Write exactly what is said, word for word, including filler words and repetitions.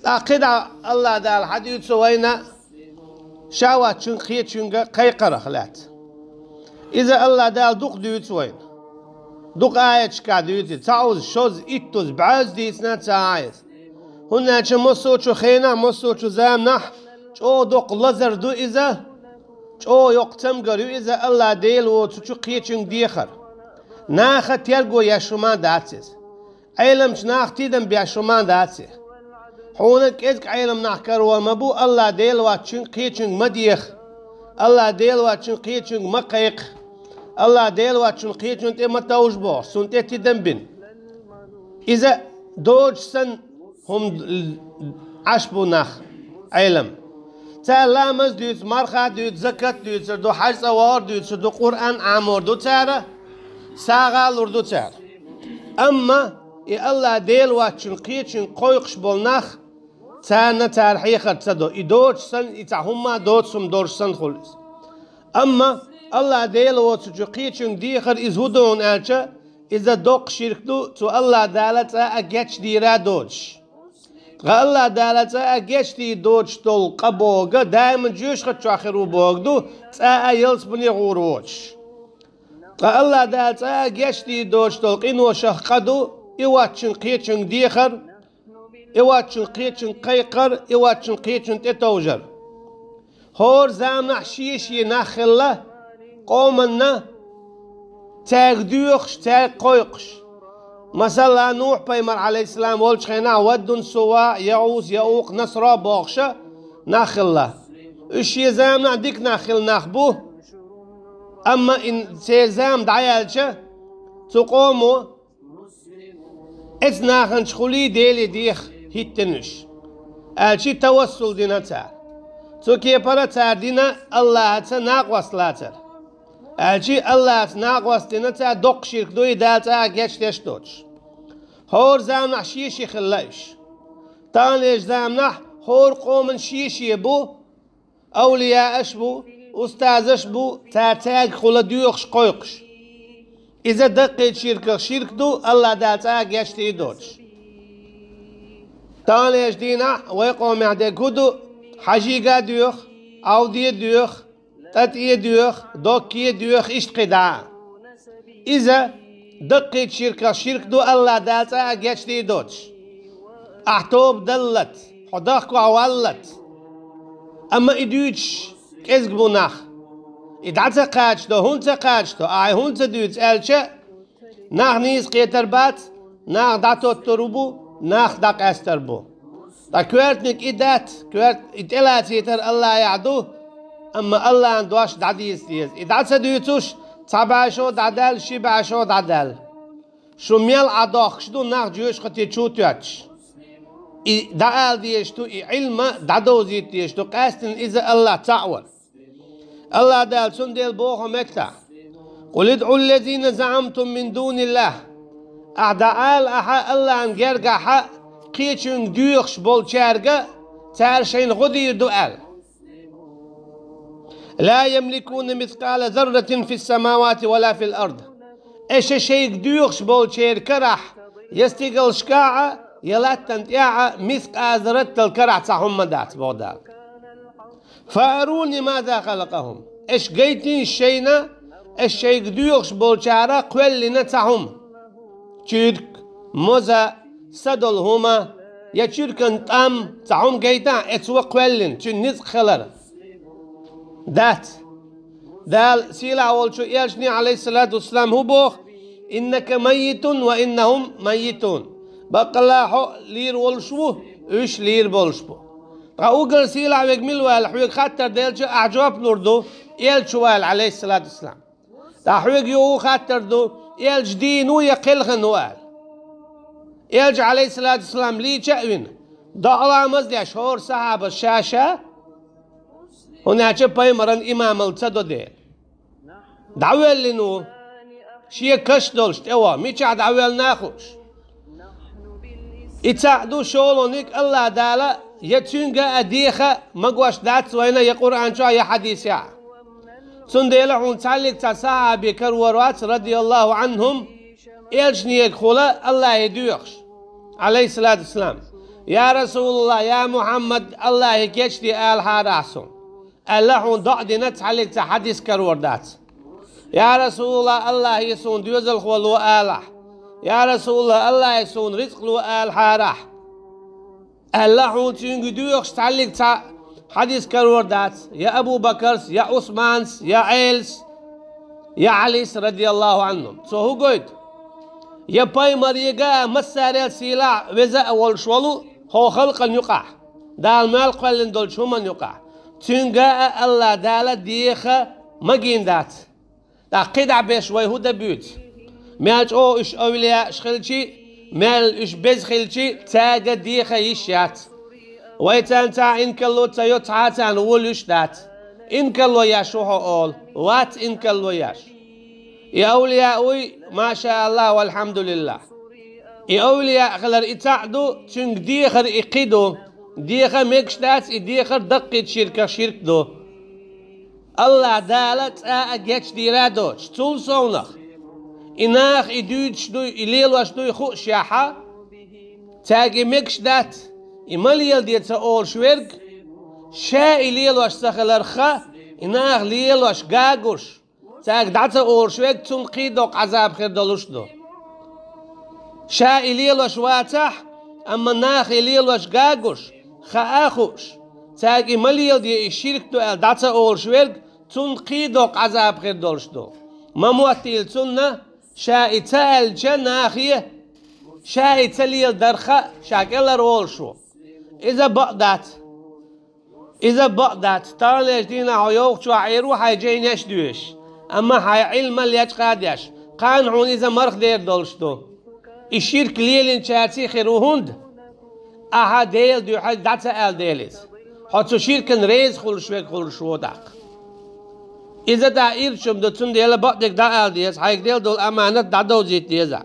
ТӀаккха кхидӀа АллахӀ Дала хьадуьйцу вайна шаьхьавачуьнга, кхечуьнга кхайкхарах лаьцна. Иза АллахӀ Дала дукха дуьйцу вайна. Дукха аяташкахь дуьйцу. Цхьа уза, шозза, иттуза, бӀозза дийцина ца Ӏа иза. ХӀунда аьлча массочу хенахь, массочу заманахь чӀогӀа доккха лазар ду иза, чӀогӀа йоккха цамгар ю иза АллахӀ Дела воцучу кхечуьнга дехар. Наха терго еш хӀума дац иза. Ӏеламчу наха тидам беш хӀума дац и. Хьуна кӀезиг Ӏелам нах карор ма бу, АллахӀ Дела воцучуьнга кхечуьнга ма деха. АллахӀ Дела воцучуьнга кхечуьнга ма кхайкха. АллахӀ Дела воцучуьнга кхечуьнна тӀе ма товжа бохуш, цунна тӀе тидам бина. Иза доцуш санна хӀума Ӏаш бу нах, Ӏелам. Цара ламаз дуьйцу, марха дуьйцу, закат дуьйцур ду, хьаьж цӀа вогӀур дуьйцур ду, Къуръан Ӏамор ду цара, сагӀа лур ду цара. Амма и АллахӀ Дела воцучуьнга кхечуьнга кхойкхуш болу нах, царна цара хьехар ца до. И доцуш санна, и цхьа хӀумма доцу хӀума долуш санна хуьлу иза. Амма АллахӀ Дела воцучу кхечуьнга дехар иза хӀун ду хьуна аьлча, иза доккха ширк ду, цу АллахӀ Дала цкъа а гечдийр доцуш. Ткъа АллахӀ Дала цкъа а гечдийр доцуш долу къа бохург даиман жоьжахати чохь хир ву бохург ду, цкъа а ялсамане гӀур воцуш. Ткъа АллахӀ Дала цкъа а гечдийр доцуш долу къиношах къа ду, и воцучуьнга кхечуьнга дехар, и воцучуьнга кхечуьнга кхайкхар, и воцучуьнга кхечуьнна тӀетовжар. ХӀора заманахь шен-шен нах хилла, къоманна цаьрга доьхуш, цаьрга кхойкхуш. Масала, Нухь-пайхамар, Ӏалайхиссалам, волчу хенахь Ваддун, Сува, ЯгӀус, ЯгӀукъ, Насра бохуша нах хилла. Уьш шен заманахь дика нах хилла нах бу, амма и церан зама дӀаяьлча, цу къомо Эцу наханчу хуьлий Деле деха хӀиттина уьш, аьлчи, тавассул дина цара. Цу кепара цара дина АллахӀаца накъост лацар, аьлчи, АллахӀаца накъост дина цара, доккха ширк ду и, Дала цкъа а гечдеш доцуш. ХӀора заманахь шен-шен хилла уьш. Таханлерчу заманахь хӀора къоман шен-шен бу, Авлияаш бу, устазаш бу, цара цаьргахула доьхуш, кхойкхуш. Иза даккхийчу ширках ширк ду, АллахӀ Дала цкъа а гечдийр доцуш. Таханлерчу дийнахь вай къомехь дерг хӀун ду? Хьажийга а доьху, Ӏовде а доьху, ТӀатӀе а доьху, Докке а доьху, иштта кхидӀа а. Иза даккхийчу ширках ширк ду, АллахӀ Дала цкъа а гечдийр доцуш. Ахь тоба даллалц, хьо дахкахь валлалц. Амма и дуьйцуш кӀезиг бу нах. И дӀа ца кхачадо, хӀунда ца кхачадо, ахьа хӀунда ца дуьйцу аьлча, нах нийса кхетар бац, нах дӀатоттур бу, нах дӀакъаьстар бу. Ткъа коьртаниг и дац, коьрт-, и тӀелацийтар АллахӀехь ду, амма АллахӀан дош дӀадийца деза. И дӀа ца дуьйцуш, цхьа бӀешо дӀадаьлла, ши бӀешо дӀадаьлла. Шу мел Ӏа дохкуш ду нах жоьжахати чу тоьттуш? И дӀаала дезаш ду, и Ӏилма дӀадовзийта дезаш ду, къаьстина иза АллахӀ цхьаъ вар. АллахӀ Дала цундела боху меттахь: «Къул идӀу ллазина заӀамтум мин дуниллахь». Ахь дӀаала ахьа АллахӀан гергахьа кхечуьнга доьхуш болчаьрга, цара шайна гӀо дийр ду аьлла. «Ла ямликуна мискъала зарратин фис-самавати ва ла фил ард». Аша шайга доьхуш болчеран карахь, я стигалшкахь а, я латтана тӀехь а мискъала зарратал карахь цхьа хӀума дац, боху Дала. «Фа аруни маза халакъахум». Аша гайтийша шайна, аша шайга доьхуш болчара кхоьллина цхьа хӀума. Чуьрк, моза, са долу хӀума, я чуьркан тӀам, цхьа хӀума гайтахьа, эцо кхоьллина, цуьнан ницкъ хилар. Дац. Дала сийлахь волчу элчане, Ӏалайхиссалату вассалам, хӀун боху: «Иннака маййитун ва иннахум маййитун». Баккъалла хьо лийр волуш ву, уьш лийр болуш бу. Ткъа уггар сийлахь верг мила ву аьлла хьоьга хаттар делча, ахь жоп лур ду, элча ву аьлла, Ӏалайхиссалату вассалам. Ткъа хьоьга юха хаттар ду, элча дийна ву я кхелхина ву аьлла. Элча, Ӏалайхиссалату вассалам, лийча а вина, доӀа ламаз деш хӀора сахьабас ша-ша, хӀунда аьлча пайхамаран имамалла ца до дела. ДӀавоьллина ву, шен каш долуш тӀеваха, мичахь дӀавоьллина а хууш. И цхьаъ ду, шолгӀаниг АллахӀ Дала я цуьнга а деха магош дац вайна я Къуръан чохь, я хьадисехь. Цундела хьуна цхьаллиг цхьа сахьаби карор вац, радияллаху Ӏанхум, элчанегахула АллахӀе доьхуш, Ӏалайхиссалату вассалам. «Я Расулаллах, я Мухьаммад, Аллахье кечде алахьарахь суна», аьлла, хьуна доӀа дина цхьаллиг цхьа хьадис карор дац. «Я Расулаллах, Аллахье суна доьзалхо ло алахь. Я Расулаллах, Аллахье суна рицкъ ло алахьарахь», аьлла, хьуна цуьнга доьхуш цхьаллиг цхьа хьадис карор дац, я Абу Бакарс, я Ӏусманс, я Ӏелас, я Ӏалис, радияллаху Ӏанхум. Цо хӀу гойту? Я пайхамарега а массарел сийлахь веза а волуш волу хӀокху халкъана юкъахь, Дала мел кхоьллина долчу хӀуманна юкъахь, цуьнга а Аллах Дала деха магийна дац. ТӀаккха кхидӀа беш вай хӀу дан буьйцу? Мел чӀогӀа уьш овлияаш хилчи, мел уьш беза хилчи, цаьрга деха йиш яц. Вай царна цхьа инкалло ца йо, цхьа а царна вола йиш дац. Инкалло еш ву хьо олу, вац инкалло еш. И овлияа вуй, маша Аллах, валхьамдулиллах. И овлияа хилар и цхьаъ ду, цуьнга дехар и кхин ду. Деха мегаш дац, и дехар даккхийчу ширках ширк ду. Аллах Дала цкъа а гечдийр а доцуш, цул совнах, и наха и дуьйцуш дуй, и лелош дуй хууш яхьа, цаьрга и мегаш дац, и ма леладе ца олуш верг, ша и лелош ца хиларх а, и наха лелош гагуш, цаьрга дӀа ца олуш верг, цунна кхин доккха Ӏазаб хир долуш ду. Ша и лелош вацахь, амма наха и лелош гагуш, хаа а хууш, цаьрга и ма леладе, и ширк ду аьлла дӀа ца олуш верг, цунна кхин доккха Ӏазаб хир долуш ду. Ма моттийла цунна, ша и ца аьлча нахе, ша и ца леладарх а ша кӀелхьарволуш ву. Иза бакъ дац. Иза бакъ дац. Таханлерчу дийнахь хьо йовхачохь Ӏийр ву хьайн жайнеш а доьшуш, амма хьайн Ӏилма лечкъа а деш, кхана хьуна иза мархдер долуш ду. И ширк лелийначаьрций хир ву хӀунда? Ахьа Делан дуьхьа дӀа ца аьлла дела иза. Хьо цу ширкана реза хуьлуш верг хуьлуш ву тӀаккха. Иза дӀа ирча хӀума ду, цундела бакъдерг дӀаала деза, хьайга делла долу аманат дӀадовзийта деза.